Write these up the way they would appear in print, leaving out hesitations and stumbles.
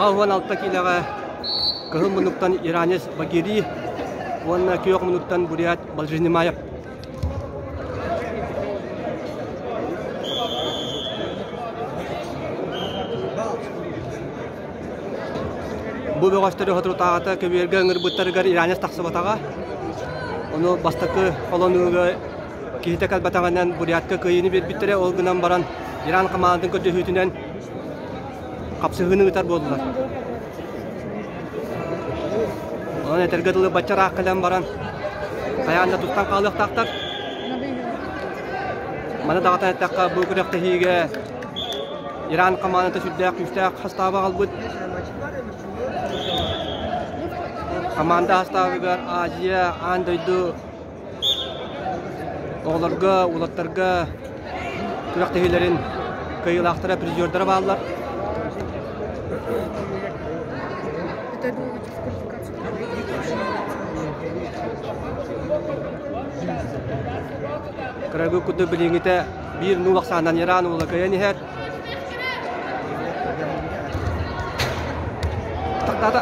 86 киилэҕэ кыһыл муннуктан иранец Багири уонна күөх муннуктан бурят Балжинимаев. Бу бөҕөстөрү соторутааҕыта көбүөргэ ыҥырбыттарыгар иранец тахсыбатаҕа. Ону бастакы холонууга киһитэ кэлбэтэҕинэн бурятка кыайыыны биэрбиттэрэ. Ол гынан баран Иран хамаандатын көрдөһүүтүнэн хапсыһыыны ыытар буоллулар. Онон этэргэ дылы бачча ыраах кэлэн баран хайаан да туттан хаалыахтаахтар. Маны даҕатан эттэххэ, бу күрэхтэһиигэ Иран хамаандата сүрдээх күүстээх хастааба аҕалбыт. Хамаанда хастаабыгар Азия, аан дойду оҕолорго, уолаттарга күрэхтэһиилэрин кыайыылаахтара, призердара бааллар. Кырагы курдук билиҥҥитэ биир нуул ахсаанынан Иран уола кыайан иһэр. Тахтаата.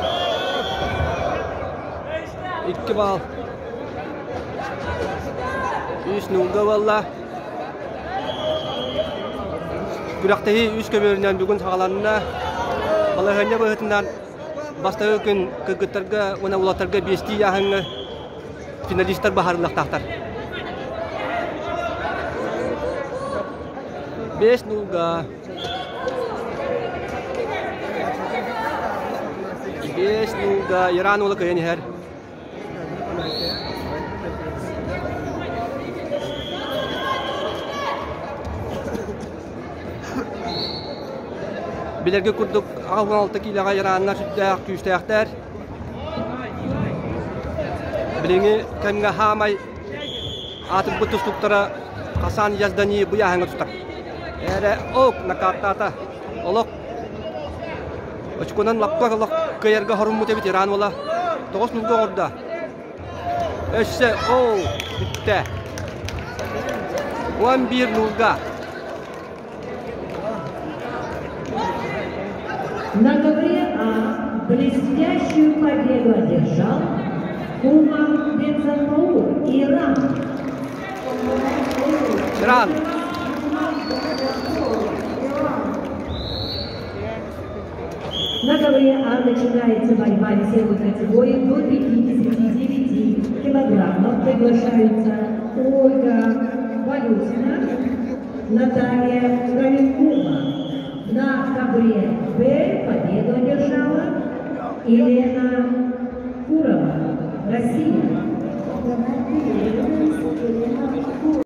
Икки баал. Үс нуулга буолла. Күрэхтэһии үс көбүөрүнэн бүгүн саҕаланна. Балаһыанньа быһыытынан бастакы күн кыргыттарга уонна уолаттарга биэстии ыйааһыҥҥа финалистар баһаарыллыахтаахтар. Биэс нуулга. Биэс нуулга Иран уола кыайан иһэр. Билэргэ курдук 86 киилэҕэ Ираннар сүрдээх күүстээхтэр. Билиҥҥи кэмҥэ хаамай аатырбыт тустууктара Хасан Яздани бу ыйааһыҥҥа тустар. Эрэ ок накааттаата. Олох очконан лаппа олох кыайарга хоруммут эбит Иран уола. Тоҕус нулга оҥордо. Өссө оо бүттэ. 11 нулга. На ковре А блестящую победу одержал Куман Бензапаур, Иран. Иран. На ковре А начинается борьба весовой категории до 59 килограммов. Приглашаются Ольга Валютина, Наталья Каменкова. На ковре Б победу одержала Елена